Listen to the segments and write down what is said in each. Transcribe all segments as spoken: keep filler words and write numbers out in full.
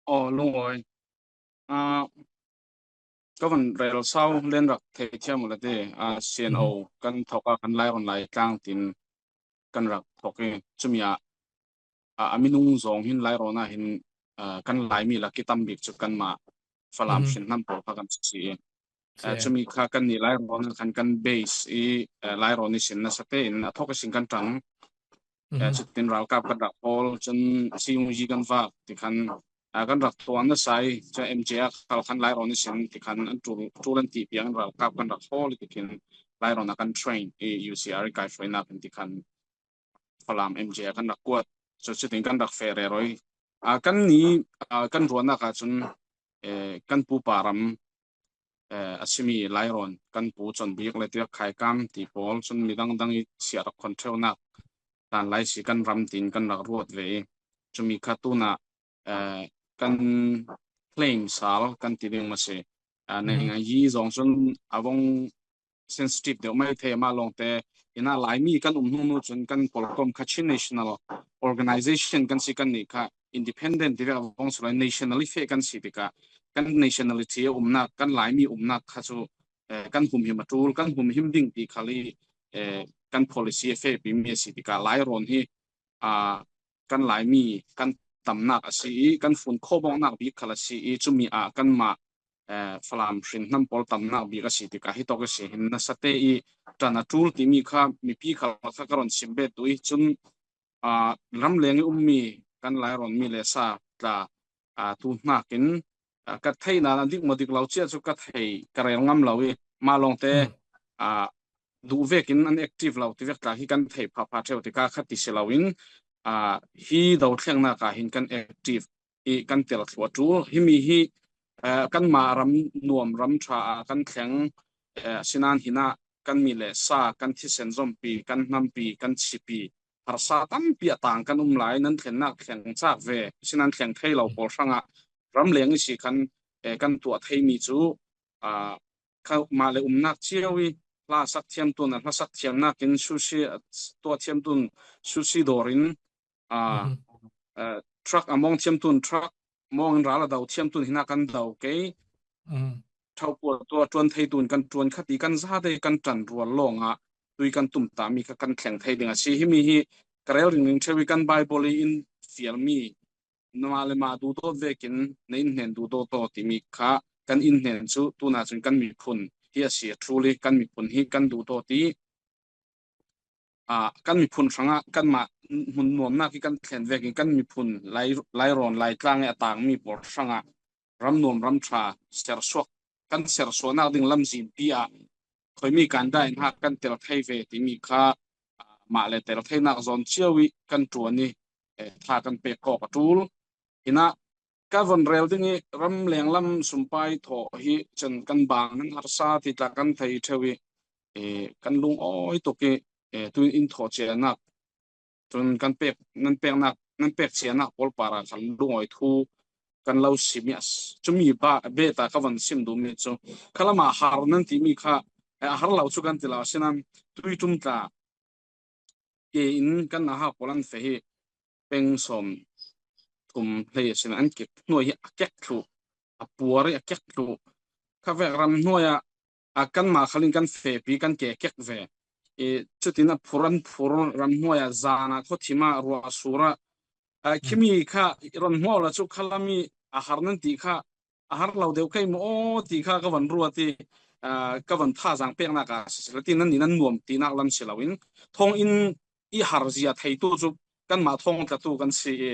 Aw, Lungawi. Ah, ka van rel sau len rak thei thiam uh la te. Ah, C N O kan thawk a kan Lairon Laitlang tin kan rak thawk i, chumi ah, ah, a minung zawng hin Lairon ah hin, ah, kan Laimi lak i tam bik chu kanmah Falam hrinhnam pawl kha kan si i. Ah, chumi kha kan nih Lairon ah khan kan base i, ah, Lairon i sin nasa tein a thawk i sin kan ṭang. Eh, chutin ralkap kan rak hawl, chun C U G kan vak ti khan, ah, kan rak tuan nasa i, chun M J a khal khan Lairon i sin ti khan an tul, tul an tih piang in ralkap kan rak hawl i ti khin Lairon a kan train i U C R i kaihruainak in ti khan Falam M J a kan rak kuat. Chu chutin kan rak feh rero i. Ah, kan ni, ah, kan ruahnak ah chun, eh, kan pupa ram, eh, a simi Lairon, kan pu Chonbik le Tiak Khaikam ti pawl, chun midang dang i siah rak khon ṭheunak hlan lai si kan ram tin kan rak ruat ve i. Chumi kha tunah, eh, kan claim sal kan ti ding mah si. Ah, nei ngai hi zawng chun a vong sensitive deuh mai thei mah lawngte, ina Laimi kan um hnu hnu chun kan pawlkom kha Chin National Organization kan si, kan nih kha independent ti vek a vong sulai national i feh kan si tikah kan nationality a umnak, kan Laimi umnak kha chu, eh, kan humhim a ṭul, kan humhim ding ti khal i, eh, kan policy a fehpi mi a si tikah Lairon hi, ah, kan Laimi kan tamnak a si i, kan fun khawbawknak bik khal a si i, chumi ah kanmah, eh, Falam hrinhnam pawl tamnak bik a si tikah hi tawk i si hin nasa te i ṭan a ṭul timi kha mipi khal kha ka rawn sim bet duh i, chun, ah, ramleng i ummi kan Lairon mi le sa tla, ah, tu hnakin, ah, ka theihna a dik maw dik lo cia chu ka thei, ka rel ngam lo i, mah lawngte, ah, duh vekin an active lo ti vek tla hi kan thei phapha ṭheu tikah kha ti si loin, ah, hi dothlengnak ah hin kan active i kan tel thluah ṭul. Himi hi, eh, kanmah ram nuam ram ṭha ah kan thleng, eh, sinan hinah kan mi le sa, kan thisen zawmpi, kan hnampi, kan chipi, harsa tampi a tang kan um lai, nan thlennak thleng chak ve, sinan thleng thei lo pawl hrangah ramleng i si khan, eh, kan tuah thei mi chu, ah, kha mah le umnak cio i hlasak thiam tun a hlasak thiamnak in sushi, ah, tuah thiam tun sushi dawr in, ah, eh, truck a mawng thiam tun truck mawng in ral a do thiam tun hinah kan do kei. Ṭhaupual tuah ṭuan thei tun kan ṭuan kha ti kan zate kan ṭan rual lawngah tui kan tum ta mi kha kan thleng thei ding a si. Himi hi ka rel ringring ṭheu i kan Bible i in fial mi, mah le mah duhdawt vekin na in hnen duhdawt aw timi kha kan in hnen chu tunah chun kan miphun hi a si a ṭul i kan miphun hi kan duhdawt i, ah, kan miphun hrangah kanmah hmun nuamnak i kan thlen vekin kan miphun Lai, Lairon Laitlang i a tangmi pawl hrangah ram nuam ram ṭha sersuak, kan sersuahnak ding lamzinpi ah khawi mi kan dah in hak kan tel thei ve timi kha, ah, mah le tel theinak zawn cio i kan ṭuan i, eh, tha kan pek kawk a ṭul. Hinah ka von rel ding i ramleng lam sumpai thawh hi chan kan bang nan harsa ti tla kan thei ṭheu i, eh, kan lungawi tuk i, eh, tu in thawh cianak, tun kan pek, nan peknak, nan pek cianak pawl para kan lungawi thu kan lo sim i a s-, chumi ba, beta ka von sim duh mi chu khalama har nan timi kha, eh, a har lo chu kan ti lo, a sinan tui tum tla ke in kan a hak pawl an fe hi peng sawm thum hlei a sin an kek hnuai hi a kek thluh, a puar hi a kek thluh. Kha vek ram hnuai ah, a kanmah khalin kan fehpi kan ke kek ve. I, chutin a phur an phur ram hnuai ah zan ah khaw thim ah ruah sur ah, a, khimi kha i rawn hmuah la chu khalam i a har nan tih kha a har lo deuh kei maw aw ti kha ka van ruat i, ah, ka van tha zang peknak a si sila ti nan ni nan nuam tinak lam si loin thawng in i har zia theitu chu kanmah thawng tlatu kan si i,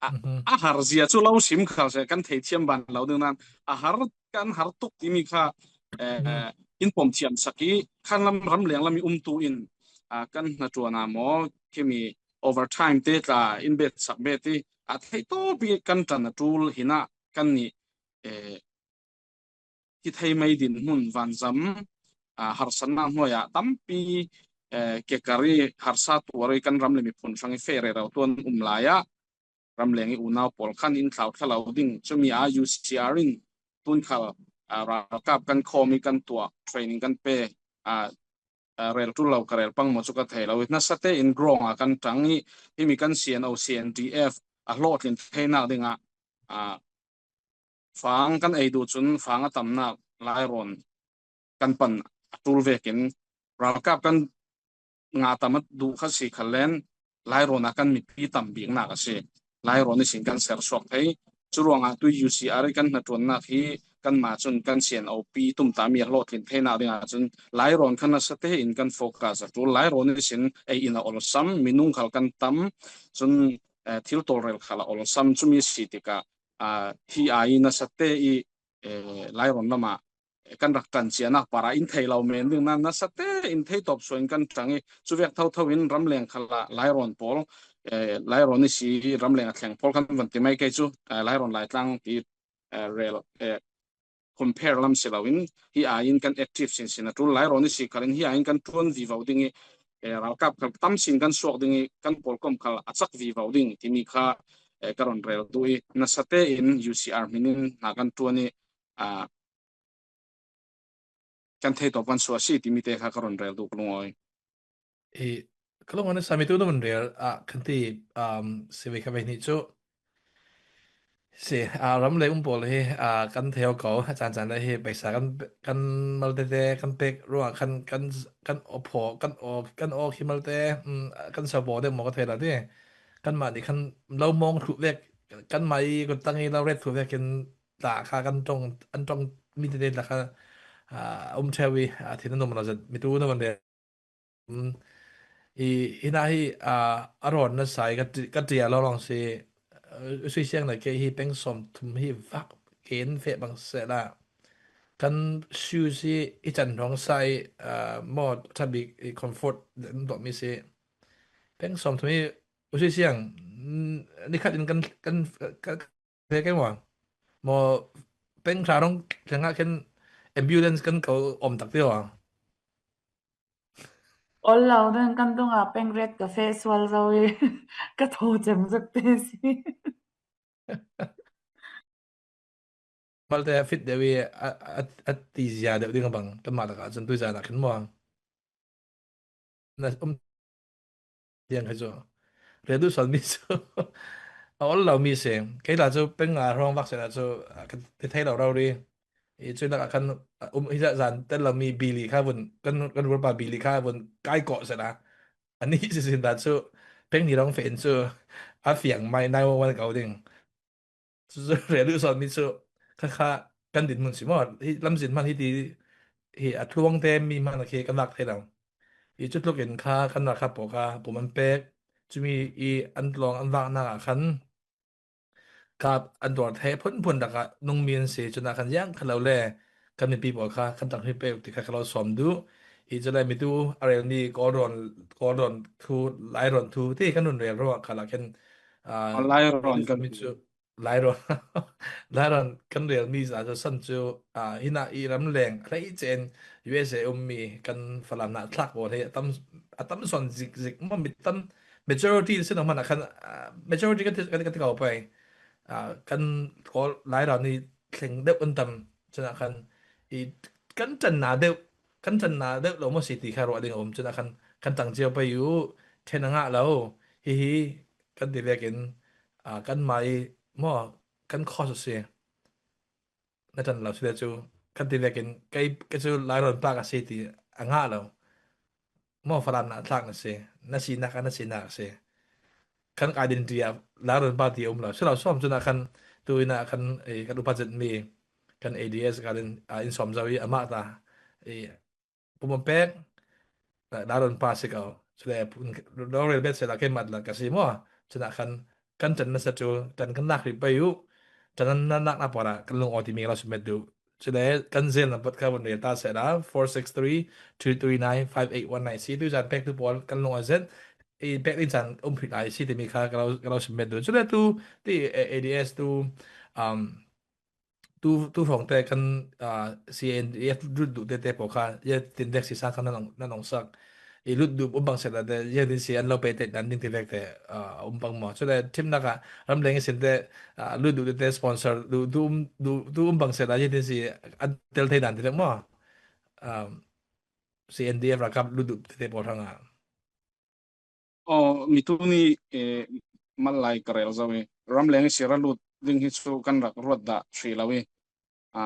a, a har zia chu lo sim khal se kan thei thiam ban lo ding nan a har kan har tuk timi kha, eh, in pawm thiam sak i khan lam ram leng lam i umtu in, ah, kan hna ṭuan a maw khimi overtime te tla in bet sak bet i a thei tawp i kan ṭan a ṭul hinah kan nih, eh, hi thei mai din hmun vanzam, ah, harsatna hnuai ah tampi, eh, kekar i harsa tuar i kan ram le miphun hrang i feh rero tuan um lai ah ramleng i unau pawl khan in thlau thla lo ding chumi a U C R in tun khal, ah, ralkap kan khawm i kan tuah training kan pe, ah, ah, rel ṭul lo ka rel pang maw chu ka thei lo i nasa te in grong a kan ṭang i himi kan C N O C N D F a hlawhtlin theinak dingah, ah, fang kan ei duh cun fang a tamnak lairawn kan pan a ṭul vekin ralkap kan ngah tam a duh kha si khallen lairawn ah kan mipi tam biknak a si. Lairawn ihsin kan ser suak thei. Curuangah tu U C R i kan hnaṭuannak hi kanmah cun kan C N O P tumtahmi a hlawhtlin theinak dingah cun lairawn kha nasa tein kan focus a ṭul. Lairawn ihsin ei in a olsam, minung khal kan tam, cun eh, thil tawlrel khal a olsam. Cumi si tikah ah, hi ai nasa te i eh, lairawn lamah kan rak ṭan cianak parah in thei lo men ding nan nasa tein thei tawp suain kan ṭang i, cuvek thotho in ramleng khalah lairawn pawl, eh, lairawn i si ramleng a thleng pawl kan van ti mai kei cu, eh, lairawn Laitlang ti, eh, rel, eh, compare lam si loin hi ai in kan active sinsin a ṭul. Lairawn i si khalin hi ai in kan ṭuan vivo ding i, eh, ralkap khal tam sin kan suak ding i, kan pawlkom khal a cak vivo ding timi kha, eh, ka rawn rel duh i, nasa tein U C R hminin hna kan ṭuan i, ah, kan thei tawp kan suah si timi te kha ka rawn rel duh ka lungawi. I, ka lungawi nasa mi tu na vun rel ah kan ti, um, si ve kha ve hnih cu si, ah, ramleng um pawl hi, ah, kan thei ko a caan caan le hi paisa kan, kan mal tete kan pek ruangah khan kan, kan aw phaw, kan aw, kan aw khi malte, um, kan so paw deuh maw ka thei lo ti. Kanmah nih khan lo mawng thluh vek, kanmah i kuttang i lo ret thluh vekin tla kha kan ṭong, an ṭong mi tete tla kha, ah, a um ṭheu i, ah, thin an um lo zet mi tu na van rel. Um, i, hinah hi, ah, a rawn nasa i ka ti-, ka ṭial lawng si, ah, sui siang na kei hi peng sawm thum hi vak ken feh bang sehla kan shoes hi i can hrawng sa i, ah, maw ṭha bik i comfort an tuahmi si. Peng sawm thum hi u sui siang, mm, nikhat in kan, kan, kan, kan, kan, kan, maw peng hra hrawng thlengah khin ambulance kan ko awm tak ti aw. Ol lo ding kan tungah peng ret ka feh sual zo i ka thaw cem zet te si. Malte a fit deuh i a, a, a ti zia deuh ding a bang kanmah lakah cun tuizan ah khin maw? Na um tiang kha cu. Rel duh sawn mi cu a ol lo mi si. Kei la cu peng nga hrawng vak sehla cu, ah, ka ti thei lo rori. I cuinak ah khan, ah, um, hi zan tel lo mi bili kha vun, kan, kan rulpa bili kha vun kai kawh sehla. Anih sisin ta cu peng ni rong feh in cu a fiang mai nai wan ko ding. Cu cu rel duh sawn mi cu kha kha kan dinhmun si maw? Hi lamzin hman hi ti hi a tluangte mi hman a khi kan vak thei lo. I cu tluk in kha kan ralkap pawl kha pum an pek. Cumi i an tlawng an vaknak ah khan kap an tuar thei phunphun lakah nungmi an si. Cunah khan ziang kha lo le kan mipi pawl kha kan ṭanghri peuh ti kha ka lo sawm duh. I cu le mitu a relmi Kawlrawn, Kawlrawn thu, Lairawn thu ti kan run rel ruangah khalah khin, ah, Lairawn kan mi cu Lairawn, Lairawn kan relmi zaa cu san cu, ah, hinah i ramleng hleice in U S A ummi kan Falam hna thlak pawl hi a tam, a tam sawn zik zik maw, mi tam majority si lo hmanh ah khan, ah, majority kan ti, kan ti, kan ti ko pei. Ah, kan Kawl Lairawn i thleng deuh an tam. Cunah khan i kan ṭanna deuh, kan ṭanna deuh lo maw si ti kha ruah ding a um. Cunah khan kan ṭang cio pei u, ṭhen a ngah lo. Hihi kan ti vekin, ah, kanmah i maw kan cause a si. Na ṭan lo si le cu kan ti vekin kei, kei cu Lairawn pa ka si ti a ngah lo. Maw Falam na thlak na si, na sinak a na sinak a si. Kan identity ah Lairawn pa ti a um lo. Si lo sawm cunah khan tu in ah khan, eh, kan upat zetmi kan A D S kan in, ah, in sawm zo i amah ta, eh, pum a pek, Lairawn pa si ko. Cule lo rel bet sehla keimah la ka si maw? Cunah khan kan ṭan nasa cu ṭan kan lak rih pei u. Ṭan nan nak na pawlah kan lung aw timi ka lo simet duh. Cule kan zel na pawt kha vun rel ta sehla four six three two three nine five eight one nine si. Tuizan pek tu pawl kan lung aw zet. I pek ding caan um hrih lai si timi kha ka lo, ka lo simet duh. Cule tu ti, eh, A D S tu, um, tu, tu hrawngte kan, ah, C N D F lut duh tete pawl kha, ye tin dek si sang khan nan ong, nan ong sak. I lut duh um bang sehla te, ye tin si an lo pe te nan ding ti vek te, ah, um bang maw. Cule ṭhimnak ah ramleng i sin te, ah, lut duh tete sponsor duh, duh um, duh, duh um bang sehla, ye tin si an tel thei nan ti vek maw. Ah, C N D F ralkap lut duh tete pawl hrangah. Aw, mitu nih, eh, mal lai ka rel zo i, ramleng i si ra lut ding hi chu kan rak ruat dah hrih lo i, a,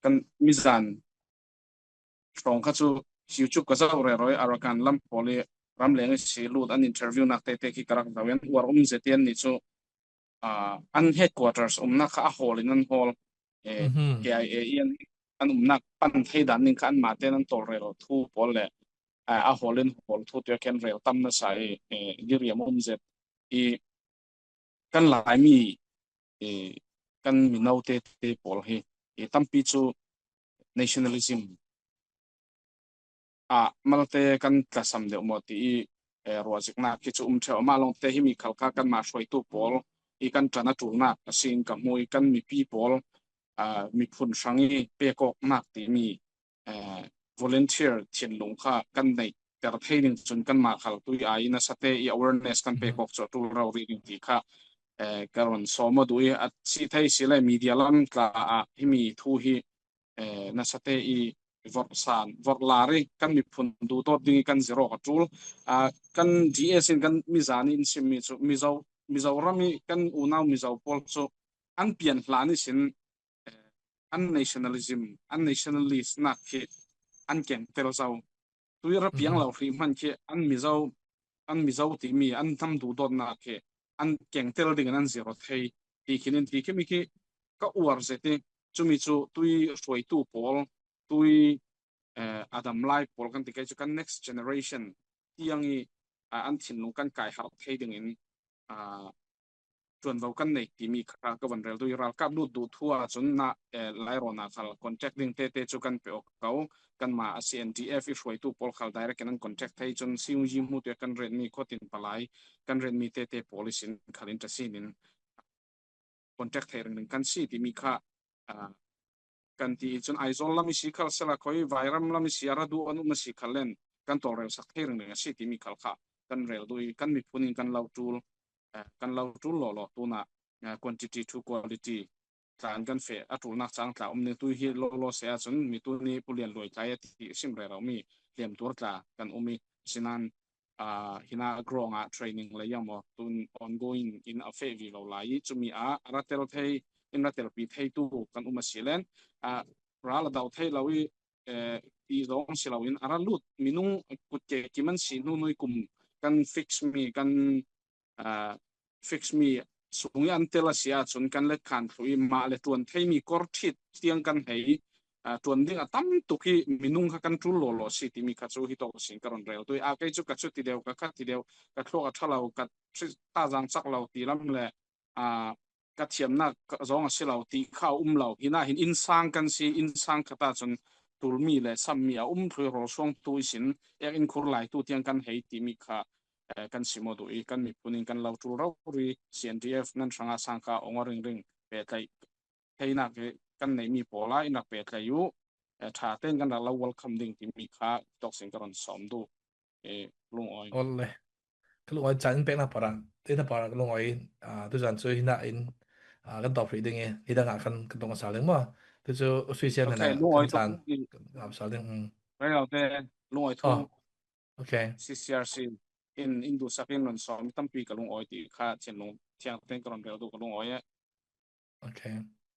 kan mizan hrawng kha chu YouTube ka zoh rero i, Arakan lam pawl i ramleng i si lut an interview nak tete khi ka rak zoh i, an uar um zet i, an ni chu, a, an headquarters umna kha a hawl in an hawl, eh, K I A i an, an umnak pan thei dan ning kha anmah ten an tawlrel thu pawl le, a, a hawl in hawl thu tia khen rel tam nasa i, eh, diriam um zet i, kan Laimi, eh, kan mino tete pawl hi, eh, tampi chu nationalism ah malte kan tlasam deuh maw ti i, eh, ruahziknak khi chu um ṭheuh. Amah lawngte hi mi khal kha kanmah hruaitu pawl i kan ṭan a ṭulnak a si in ka hmu i, kan mipi pawl, ah, miphun hrang i pekawknak timi, eh, volunteer thinlung kha kan neihter thei ding chun kanmah khal tui ai nasate i awareness kan pekawk chu a ṭul rori ding ti kha, eh, ka rawn sawm a duh i, a si thei si le media lam tla ah himi thu hi, eh, nasate i vorhsan, vorhlar i kan miphun duhdawt ding i kan zir awk a ṭul. Ah, kan D S in kan mizan i in sim mi chu Mizo, Mizoram i kan unau Mizo pawl chu an pian hlan i sin, eh, an nationalism, an nationalist nak khi an keng tel zo. Tui ra piang lo hrih hman khi an Mizo, an Mizo timi an hnam duhdawtnak khi an keng tel dingin an zir aw thei ti khin in ti khi mi khi ka uar zet i, chumi chu tui hruaitu pawl, tui, eh, a dam lai pawl kan ti kei chu kan next generation tiang i, ah, an thinlung kan kaiharh thei dingin, ah, ṭuanvo kan nei timi kha ka van rel duh i, ralkap lut duh thu ah chun na, eh, lairawn ah khal contact ding tete chu kan pe awk ko. Kanmah a C N D F i hruaitu pawl khal direct in an contact thei chun C U G hmu tia kan ren mi khuatin palai kan ren mi tete pawl i sin khal in ṭha sin in contact thei ringring kan si timi kha, ah, kan ti i chun Aizawl lam i si khal sela khoi Vairam lam i si a ra duh an um a si khal len kan tawlrel sak thei ringring a si timi khal kha kan rel duh i, kan miphun in kan lo ṭul, eh, kan lo ṭul law law tuna, eh, quantity to quality tlan kan feh a ṭulnak chang tla um ni tui hi law law se a chun mi tuni Pu Lian Luai tlai a ti sim rero mi hliam tuar tla kan um i sinan, ah, hina ground ah training lei ang maw tun ongoing in a feh vivo lai i chumi a a ra tel thei in ra telpi thei tu kan um a si len, ah, ral a dau thei lo i, eh, ti zawng si lo in a ra lut minung kut ke kim an si hnu hnui kum kan fix mi kan, ah, fix mi sung i an tel a si a chun kan let khan thlu i mah le ṭuan thei mi kor thit tiang kan hei, ah, ṭuan ding a tam tuk i minung kha kan ṭul law law si timi kha chu hi tawk sin ka rawn rel duh i, a kei chu ka chu ti deuh ka kha ti deuh ka thluak a ṭha lo ka ta zang chak lo ti lam le, ah, ka thiamna ka zawng a si lo tih kha a um lo. Hina hin insang kan si, insang kha ta chun tulmi le sammi a um thlui rawl suang tu i sin ek in khur lai tu tiang kan hei timi kha, eh, kan sim aw duh i, kan miphun in kan lo ṭul rori C N D F nan hranga sang kha awng a ring ring pe tlaih theinak hi kan nei mi pawla in rak pe tlaih u, eh, ṭha tein kan rak lo welcome ding timi kha tawk sin ka rawn sawm duh. Eh, lungawi. Awle. Ka lungawi chan in pekna parah, tena parah ka lungawi, ah, tuzan chu hina in, ah, kan tawp hrih ding i, hi dangah kan, kan tawng a sal ding maw? Tu chu Usui Siam hena kan chan, kan sal ding, um. Rei lo te, lungawi thu. Oh, okay. C C R C in, in duhsak in rawn sawm tampi ka lungawi tih kha thinlung thiang ten ka rawn rel duh ka lungawi e. Okay.